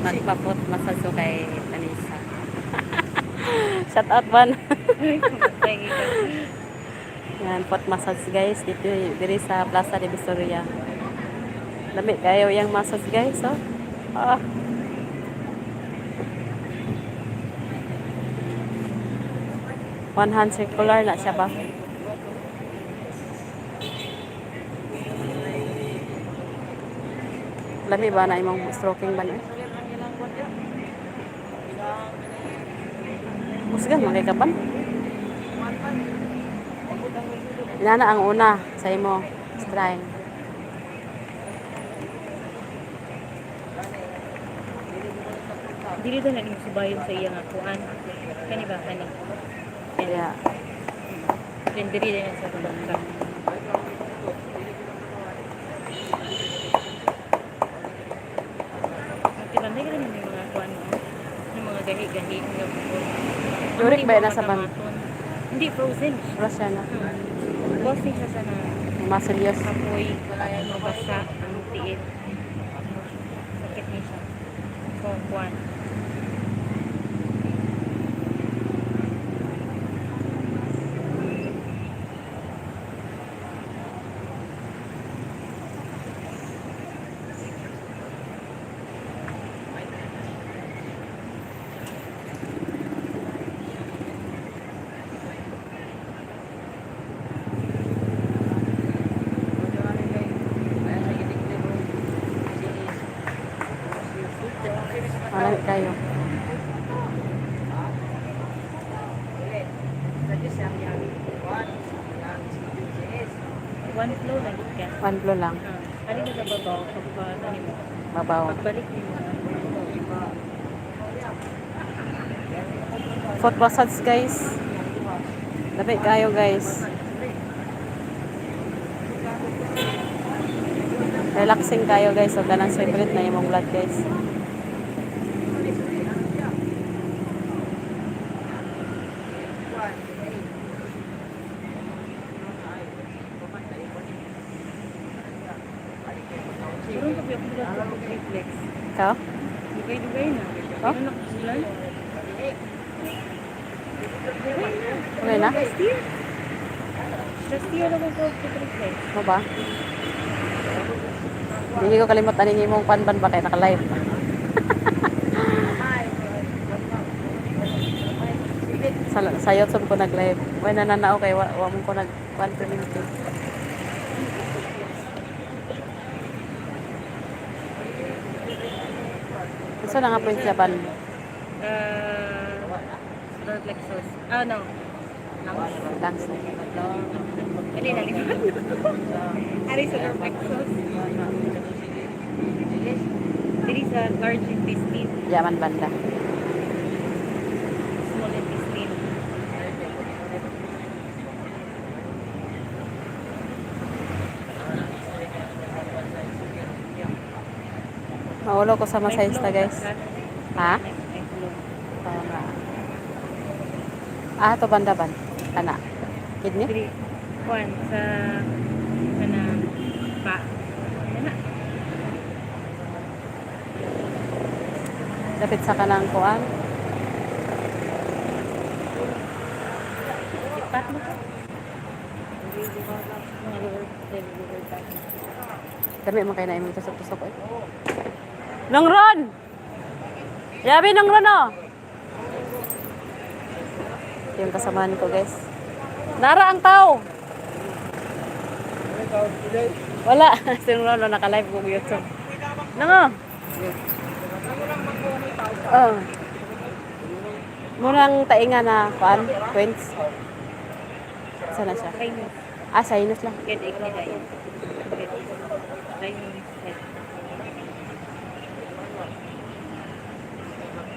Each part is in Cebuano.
Magpa-foot massage ko kay Tanisa. Shout out man. Patay ka. Yan, foot massage, guys, dito diri sa Plaza de Visoria. Lami kayo yung massage, guys, oh. Ah. One hand circular na siya ba? Lami ba na imong stroking ba na? Musgan man kay kaban. Inana ang una sa imo style. Dili daw na nimo subayon sa iya nga kuan. Kani ba kani? Yeah. Then diri din sa tubang ka. Tinanday ka rin yung mga kuan mo. Yung mga gahi-gahi nga buko. Yurik Hindi ba mo yun nasa ban? matamaton. Hindi, frozen. Bro siya na. Bossing siya sa na Maselyos. kapoy, mabasa ang tiil. Sakit niya siya. So, kuan. Malami kayo. One flow lang ka. One blow lang. Ah, alin na sa babaw, pag ano mo. Babaw. Pagbalik mo. Foot massage, guys. Lami kayo, guys. Relaxing kayo, guys. So kanang circulate na imong blood, guys. Karon pa ako reflex. Ikaw? Dugay-dugay na. Oh? Ano na kusulan? Dugay na. Okay na? Last year. Last year lang ako reflex. Mo ba? Hindi ko kalimot aning imong panban ba kay naka-live. Sa YouTube ko nag-live. Way nananao kay wa mo ko nag 1 community. Unsa na nga point sa ban? Solar plexus. Ah, no. Lungs. Lungs na. Ano yung nalimutan? Ari solar plexus. Diri sa large intestine, Yaman banda. Small intestine. Maulo ko sa May masahista, flow guys. ka? Ha? May flow. Oo nga. Ah, to banda ban. Ana. Kidney? Diri, kuan sa kanang pa. Ana. Dapat sa kanang kuan. Ipat mo to. Mga lower, lower back. Dami man kay na imong tusok-tusok eh. Nang ron! Yabi nang ron oh! Yung kasamahan ko, guys. Nara ang tao! Wala. Si Ron naka-live ko YouTube. Nang oh! Oh. Murang tainga na kuan, points. Sana siya? Sinus. Ah, sinus lang. Headache nila yun. Headache. Sinus head.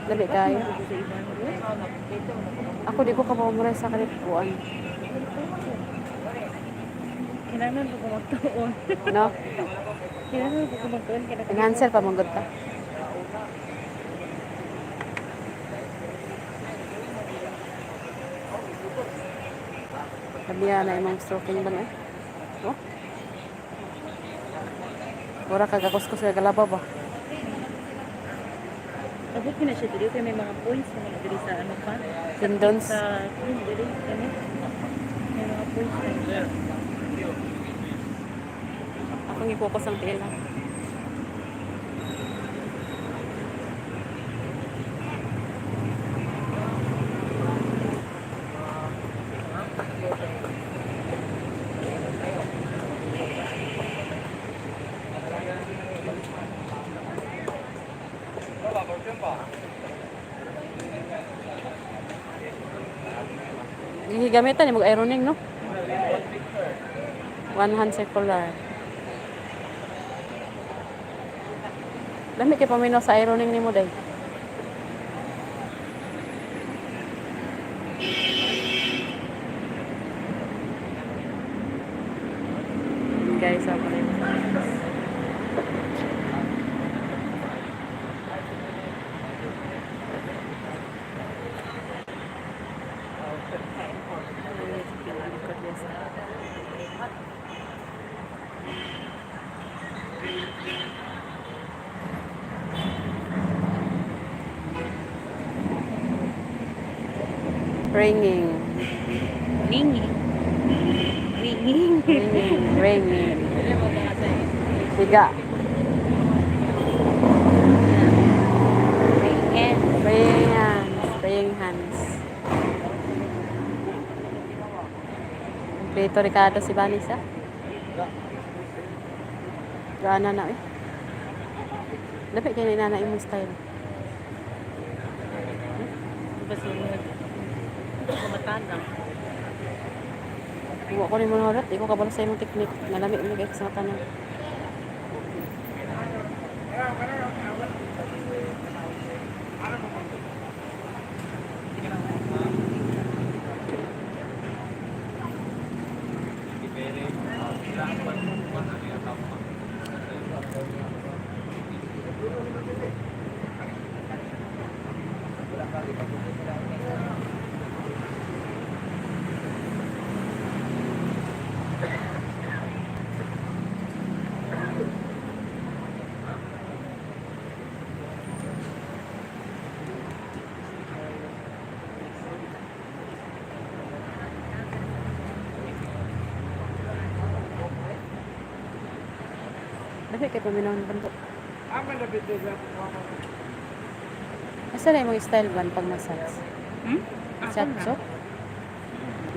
Labi kayo. Sa iban. Ako di ko kamamura sa kanit kuan. Kailangan ko magtuon. No? Kailangan ko magtuon. Kailangan Enhancer pa manggod ta. Labi na imong stroking ba na eh? Oh? Wala ka gakuskus ka kalabaw ba? Abot ko na siya diri kay may mga points na mga diri sa ano pa. Tendons. Sa diri kani. May mga points na siya. Akong i-focus ang tiil ha. Gigamitan ni mag-ironing, no? One hand circular. Dami kay paminaw sa ironing nimo day. Guys, ako rin. Ringing. Ringing. Ringing. Ringing. Ringing. Higa. Ringing. Praying hands. Praying hands. Kompleto Ricardo si Vanessa. Gaana na eh. Dapat kaya na imong style. Basunod. Kumatan lang. Wa ko nimo nahulat, di ko kabalo sa imong technique. Nalami mo kay sa tanan. Dami kay paminaw ng bando. Asa na imong style ban pag massage? Hmm? Ako na. Chatso?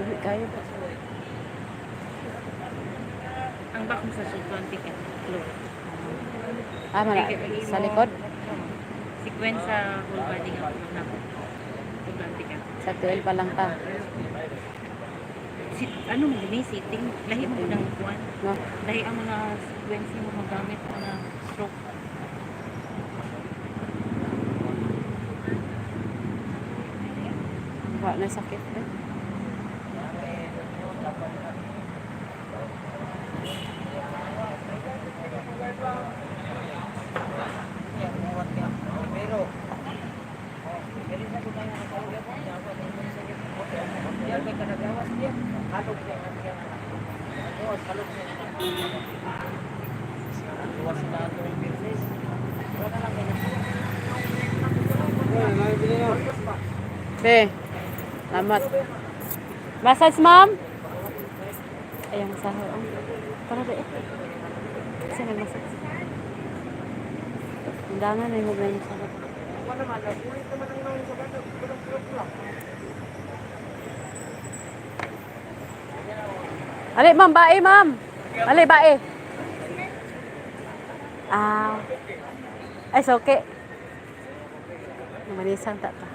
Dami kayo ba? Ang back mo sa sultan ticket. Low. Ah, mala, sa likod? Sequence sa whole body nga ako na. Sultan ticket. Sa tuwel pa lang ta. Sit, ano mo gini sitting lahi mo ng kuan. No? Lahi ang mga sequence mo magamit mga stroke. Wa na sakit ba? Be, salamat. Massage, ma'am? Ayan, masahe. Oh. Tara, be. Kasi nag-massage. Ang dami na yung huwag sa Ali, ma'am, bae, ma'am. Ali, bae. Ah. Ay, so okay. Manisan ta ta.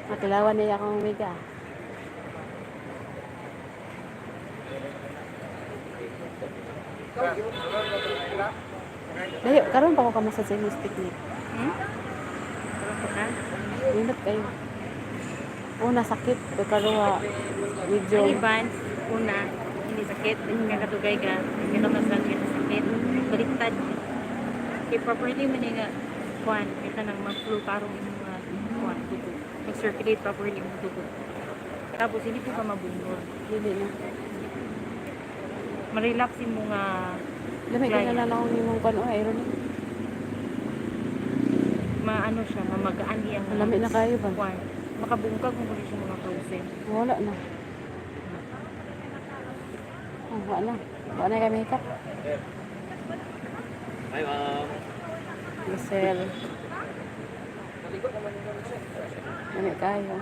Matilawan niya akong umiga. Dayo, karon pa ko kamasad sa imong technique. Hmm? Karon pa ka? Nindot kayo. Una sakit, pero karuha medyo Ang advance, una, hindi sakit, kakatugay ka, hindi ka massage ka sakit, baliktad. Kay properly man nga kuan, kay kanang mag-flow tarong imong mga kuan dugo. Mag-circulate properly imong dugo. Tapos hindi po ka mabunod. Dili na. Ma-relax imong nga Lamig Gaya. na lang akong imong kuan oh, iron. Ma Maano siya, mamagaan iyang Lami na kayo ba? Kwan. Makabungkag mo kuno siya mga frozen. Wala na. Oh, wala na. Wala na kami hikap. Hi, ma'am. Giselle. Lami kayo.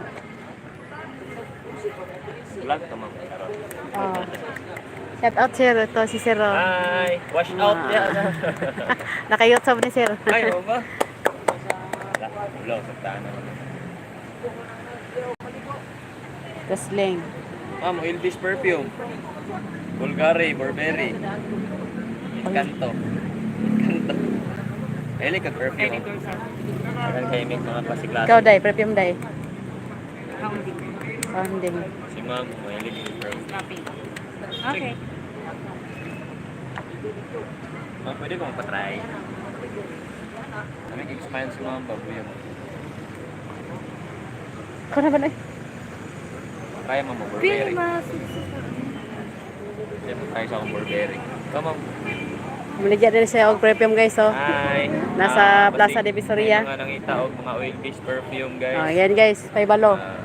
Vlog ka, ma'am. Karon. Oh. Shout out, sir. Ito si sir, oh. Hi! Wash out Ah. ya. Naka-YouTube ni sir. Ay, oo ba? Wala, wala, sa tanan. Wrestling. Ma'am, oil-based perfume. Bulgari, Burberry. Encanto. Encanto. Ay, ka perfume. Editor sa Ayan kayo make mga klase-klase. Ikaw, day. Perfume, day. pounding. Pounding. Si ma'am, mahilig yung perfume. Snapping. Okay. Ma'am, pwede ko magpa-try? Kami smile si ma'am, bago yung Ikaw na ba na? Kaya ma'am, Pili Burberry. mas. Siyempre tayo sa akong Burberry. Ikaw, ma'am. Maligya din siya og perfume, guys, oh. Hi! Nasa Ah, Plaza basig, de Visoria. may mga nangita og mga oil-based perfume, guys. Oh, yan, guys. Paibalo. Ah,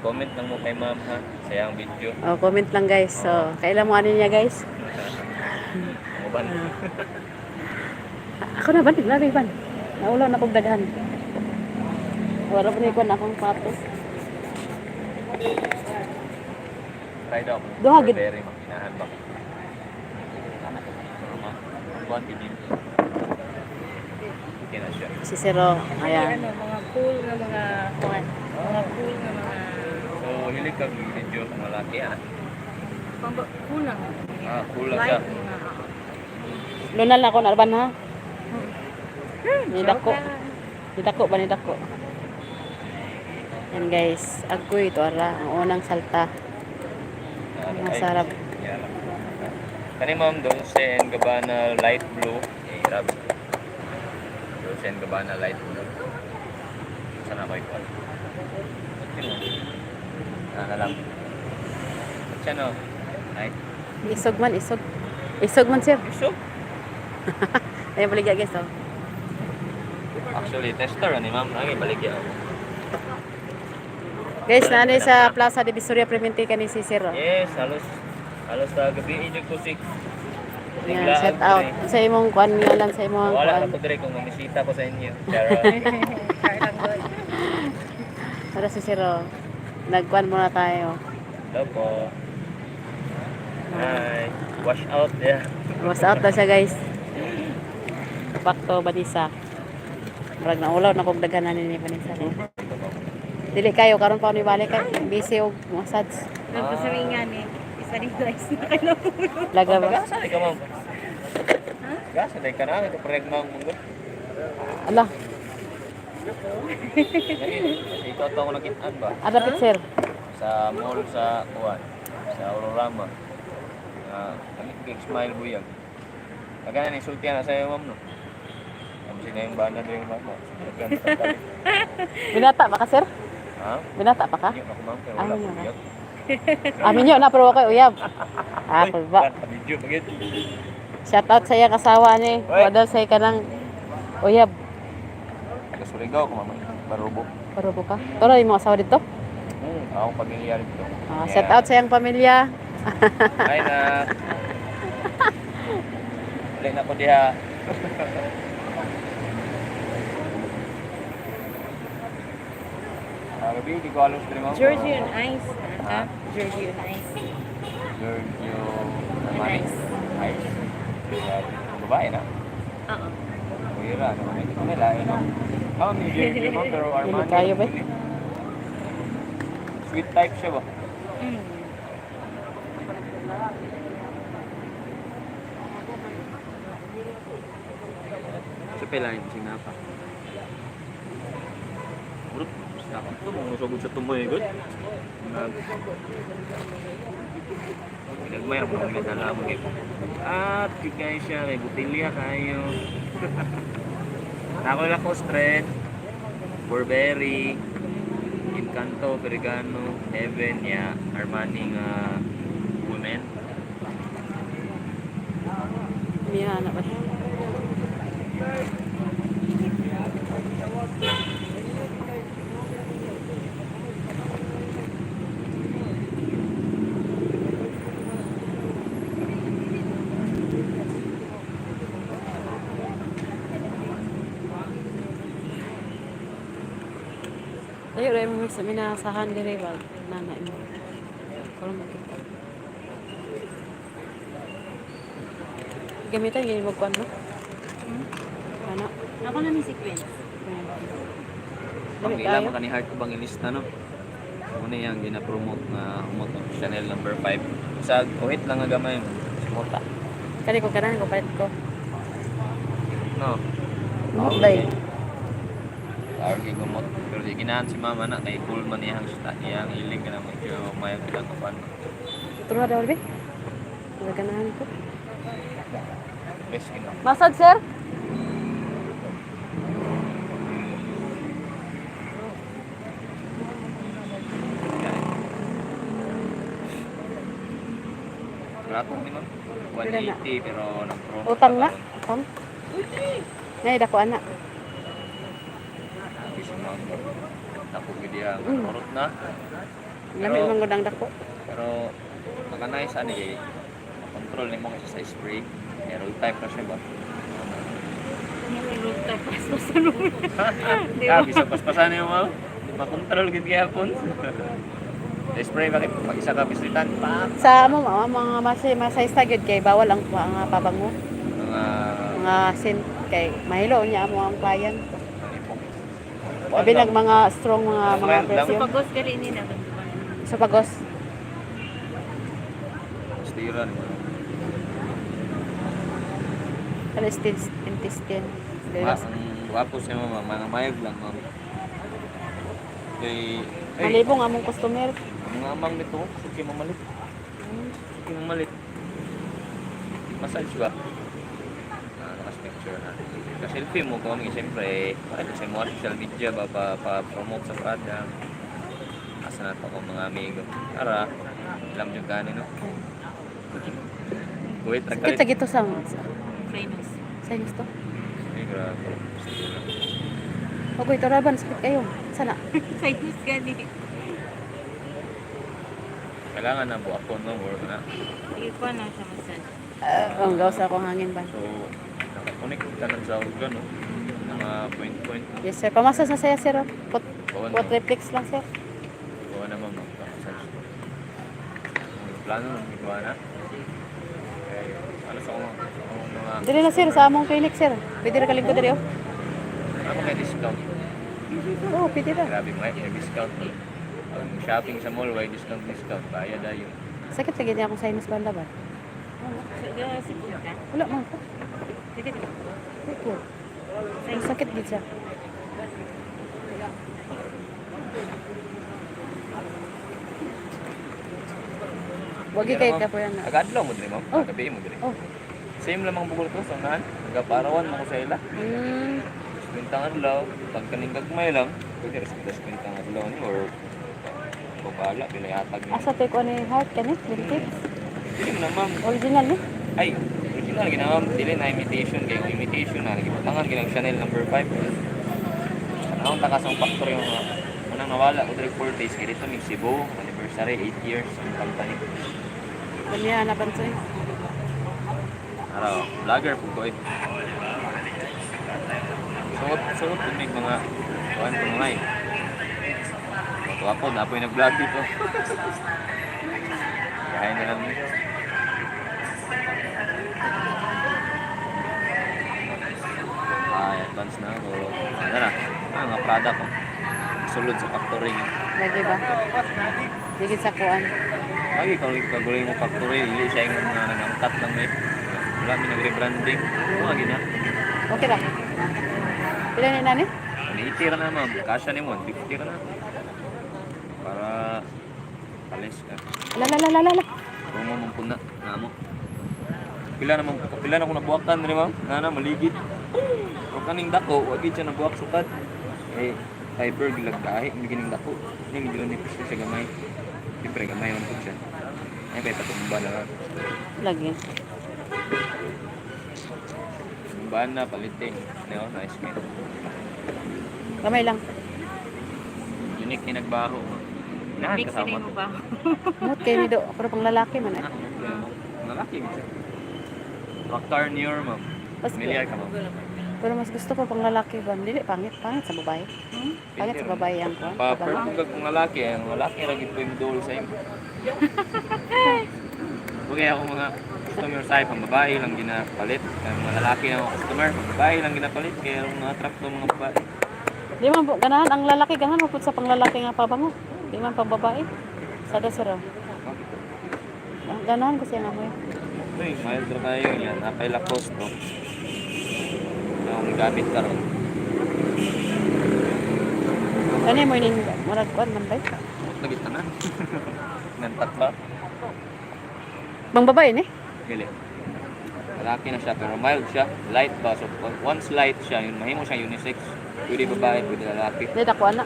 comment lang mo kay ma'am ha sa iyang video. Oh, comment lang, guys. So, kailan mo ano niya, guys? Mo ba? Ako na ba? Grabe ba? Naulaw na kong daghan. Wala pa ni kuan akong patos. Try daw ako. Duha, gid. Burberry, ma'am. Inahan ba? Pero ma'am, buwan gid. Okay na siya. Si Sero. Ayan. Ayan. Ano, mga cool nga mga kwan. Mga cool nga mga So, hilig kag video kung malaki ah. pang cool lang. Ah, cool lang siya. Light mga. Lunal na ako narban ha. Ni dako. Joke lang. Ni dako ba ni dako? Yan, guys. Agoy ito ara ang unang salta. Ah, Ang ay, sarap. yeah. Kani ma'am, Dolce and Gabbana light blue. Eh, rab. Dolce and Gabbana light blue. Sana ko ikuan. Ah, na lang. Siya no. Ay, Isog man, isog. Isog man, sir. isog. Ayan baligya, guys, oh. Actually, tester ani ma'am. Lagi baligya ako. Guys, naanay sa Plaza de Visoria Premente kani si sir, oh. Yes, halos halos sa gabi jud ko 6. Ayan, shout out. Sa imong kuan ngalan sa imong Wala kuan. na ko dire kung mamisita ko sa inyo. Charot. Kaya lang good. Para si sir, oh. Nagkuan muna tayo. Hello po. Hi. Wash out yeah. Was out na siya, guys. Back to Banisa. Murag na ulaw na kog daghan na ni Banisa. Dili kayo karon pa ni balik kay busy og massage. Nagpasaringan eh. Isa rin guys na kailangan. Laga ba? Gasa ka ma'am. Gasa ka na ito preg ma'am mong Ala, Ikaw to ako nakitaan ba? adapit sir. Sa mall sa kuan, sa Aurorama. Ah, kami kay smile buyag. Kagana ni sulti na sa'yo ma'am no. Ang sila yung bana diri ma'am. Binata ba ka, sir? Ha? Binata pa ka? Hindi ako ma'am pero Ah, wala yun ko na. buyag. Amin yun na pero kay uyab. Ah, Uy, kulba. Video pagit. Shout out sa iyang asawa ni. Uy. Wala sa kanang uyab. Taga Surigao ko ma'am. Barubo. Parubo ka. Toro imong asawa dito. Ako pamilya rito. Ah, shout out sa iyang pamilya. Ay na. Wala na ko diha. Ah, gabi, di ko alos diri ma'am. Giorgio on Ice. Ha? Ha? Giorgio on Ice. Giorgio Armani. Ice. Ice. Grabe. Babae na. Oo. Kuwira, no? Hindi ko may lain, no? Ah, may Giorgio ma'am, pero Armani. Dili kayo ba? Sweet type siya ba? Sa pela yung sinapa. Bro, sinapa ito, mga sugod sa tumoy, good. Nag... Nagmay ra mo nang dala mo gyud. At cute kayo siya, may butilya kayo. Ako Lacoste Red, Burberry, Encanto, Ferragamo, Heaven, ya, Armani nga women. Miya na ba? Layo ra mo sa minasahan dire ba nana mo. Karon makita. Gamitan gini mo kuan no? Hmm? Ano? Ako na ni sequence. Dali Pang ila kayo. man kani heart ko bang ilista no. Muna yang gina-promote nga humot ang Chanel number 5. Sa kuhit lang nga gamay mo. Sumuta. Kani ko kanan ko palit ko. No. Humot day. Tawag kay gumot. Pero di ginahan si mama na kay cool man iyang iyang ilig na medyo mild lang kapan. Turuha daw be. Wala ganahan ko. Best gina. Massage, sir? Grato ni ma'am. Pila na? 180 pero nag-promo. Utang na. Utang. Nay dako ana. Si ma'am. Dako gid iya. Urot na. Lami man gud ang dako. Pero maka-nice ani kay control nimo kasi sa spray. Pero type na siya ba? Road type paspasan mo. Di Ah, ba? bisa paspasan nimo ma'am. Di makontrol gid gihapon. Sa spray bakit pag isa ka pislitan pa Sa amo mga mga masayista gyud kay bawal ang mga pabango, mga mga scent kay mahilo niya amo ang client. ipong. Labi nag mga strong mga Mild lang. perfume. Pagos gali ni na. So pagos. Stira ni. Ano intestine. Wa ang gwapo siya ma'am, mga mayag lang ma'am. Kay ay, Malibong among customer. mga amang nito, suki mamalit. Suki mamalit. Massage ba? Ah, nakas picture na. Ka-selfie mo ko, mga siyempre, bakit sa mga social media ba pa, pa-promote sa product. Asa na pa ko mga amigo. Ara, alam nyo gani no? Wait, Sakit nagkalit. sa gito sa Sinus. sinus to. Ay, grabe. Stira. Okay, taraban sakit kayo. Sana. Sinus gali. Kailangan na buak ko no, or na. Ikuan na siya massage. Ang gawas akong hangin ba. So, nakakonect ka na sa organ, no? Mga point-point. Yes sir, pamasas na saya sir. Oh. Pot Bawan pot mo. reflex lang sir. Bawa naman magpapasage. Ang plano ng ginawa na. Okay. Ano sa akong akong mga... Dili na sir sa among clinic sir. Pwede ra kalingkod diri oh. Ano kay discount? Oo, pwede ra. Grabe mga may discount. Pag shopping sa mall, why discount, discount? Bayad ayo. Sakit sa gid akong sinus banda ba? Sipon ka? Wala man ko. Sakit ka? Wait, ko. Ang sakit gid siya. Wagi kay ka po yan. Agadlaw mo diri, ma'am. Oh. Gabi mo diri. Oh. Same lamang bukol ko sa unahan. Nagaparawan mo ko sa ila. Kwintang adlaw, pag kaning gagmay lang, pwede ra sa kwintang adlaw ni or babala pila yatag ni. Asa to ko ni heart kani? Lintips. Dili mo na ma'am. Original ni. Ay, original gina ma'am, dili na imitation kay kung imitation na gibutangan ginang Chanel number 5. Tanawon ta ka sa factory mga unang nawala ko diri 4 days kay dito mig Cebu, anniversary 8 years ang company. Kanya na bansoy. Araw, vlogger po ko eh. Suot, suot po mig mga kuan ko mga eh. Matuwa po, napoy nag-vlog dito. Kaya na lang eh. Ay, advance na ako. Ano na? Ah, mga product ko. Sulod sa factory niya. Lagi ba? Digid sa kuan. Lagi kung kaguloy mo factory, ili siya yung mga nag-angkat lang eh. Wala may nag-rebranding. Mga gina. Okay ra. Pila ni nani? 180 ra na ma'am. Kasya ni mo, 150 ra na. Para alis ka. La la la la la. la. Promo mong puna. Namo. Pila na mong pila na ko nabuwakan diri ma'am. Nana maligid. Pero kaning dako, wa gid siya nabuwak sukad. Eh fiber gilag kahi hindi kining dako. Ni medyo nipis na siya gamay. Siyempre gamay man pud siya. Ay kay patumba na. Lagi. Tumbahan na palitin. No, nice man. Gamay lang. Unique ni nagbaho. Inahan Mix kasama. ni mo ba? Mut kay ni do, pero pang lalaki man eh. Ah, lalaki gid siya. Rockstar New ma'am. Pas Familiar ka ma'am. Google mo. Pero mas gusto ko pang lalaki ba? Dili, pangit. Pangit sa babae. Hmm? Pangit sa babae ang kuan. Pa Pabango. perfume kag kung lalaki, ang lalaki ra gid po yung dole sa imo. Okay ako mga customer sa pang babae lang ginapalit. Ang mga lalaki na mga customer, pang babae lang ginapalit kaya ang mga trap to mga babae. Di man po, ganahan ang lalaki, ganahan mo po sa panglalaki nga pabango. Di man pang babae. Sa dasura. Ganahan ko siya nga mo. Uy, mild ra kayo yan. Napay Lacoste to. Ang gamit karon. Kani mo ning murag kuan man bay. Lagi tanan. Nantat ba? Pang babae ni? Gili. Lalaki na siya pero mild siya. Light ba? So once light siya, yun mahimo siya unisex. Pwede babae, pwede lalaki. Di dako ana.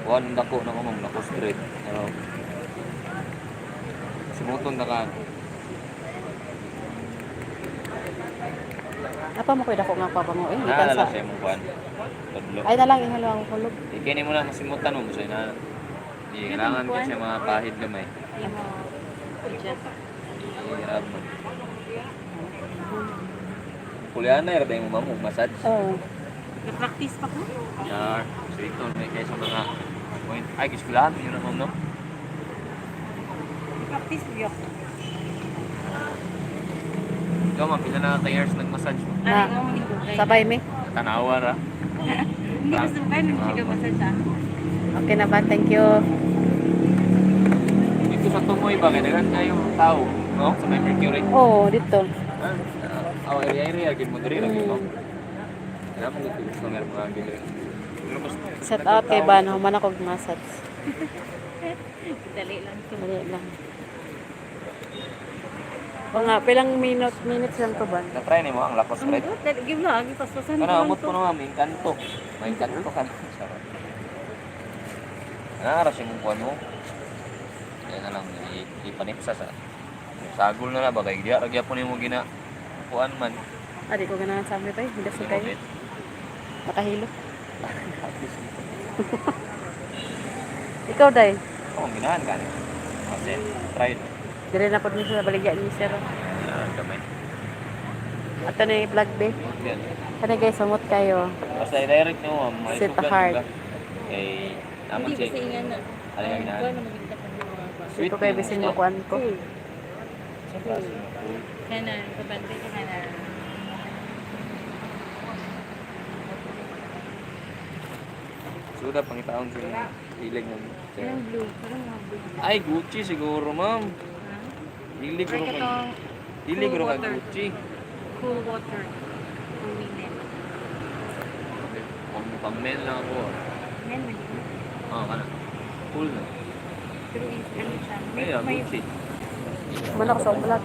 Kuan dako na ko ma'am, Lacoste red. Pero simuton na ka. Napa mo koy dako nga pabango eh. Gikan Naalala sa. sa imong kuan. Tadlo. Ay na lang ihalo ang kulog. Ikini mo na masimutan mo sa ina. Di kailangan kasi mga pahid gamay. Hindi mo adjust. Hirap mo. Kulihan na irada mo ma'am, massage. Oo. Nag-practice pa ko. Yar, so ito may kaysa mga point. Ay, kiskulahan yun na ma'am, no? Practice ko. Ikaw ma'am, pila na ka years nag-massage mo? Na. Ay, mo ni dugay. Sabay mi. Tanawa ra. Hindi ko sabay nang siya massage ah. Okay na ba? Thank you. Dito sa Tumoy ba, kaya daghan kayong tao, no? Sa may Mercury. Oo, dito. Ah, oh, area area, gid mo diri lagi mo. Kaya mo dito gusto meron mga gid. Pero mas Set out kay Ban, human ako massage. Dali lang to. Dali lang. O nga, pilang minutes lang to ba? Na-try nimo ang Lacoste Ang red. good, dali give lang, paspasan ko Kana lang amot to. ko na ma'am, engkanto. May engkanto ka na. Charot. Nara siya mong kuan mo. Kaya na lang ipanipsa sa sagol na na ba kay diya ra gyapon nimo gina kuan man. Ah, di ko ganahan sa amin pa eh. Hindi sa Imo kayo. bet. Nakahilo. Ikaw, Day. Oh, ginahan ka ni. Kasi try. Dire na po niya sa baligya ni Sir. Ah, gamay. Ato na yung vlog, be. Yan. Kani guys, sumot kayo. Basta i-direct nimo ma'am, may Set sugat hard. ba? Kay naman Hindi siya. kasi nga na. Ano yung ginahan? Kuan na magiging ka mga ba. Sweet Ito kay mo, bisin gusto. mo kuan ko. Cool. Sa klase mo, cool. Kana, kabante ka na. Suda pangitaon sa ilig mo. Parang blue, parang mga blue. Ay, Gucci siguro, ma'am. Ha? Dili Or ko ka. katong Dili ko cool ka water. Gucci. Cool water. For women. Pang pang men lang ako. Men man yun. Oh, kana. Cool na. Pero is ano siya. May, Ay, ah, may Gucci. Man ako sa vlog.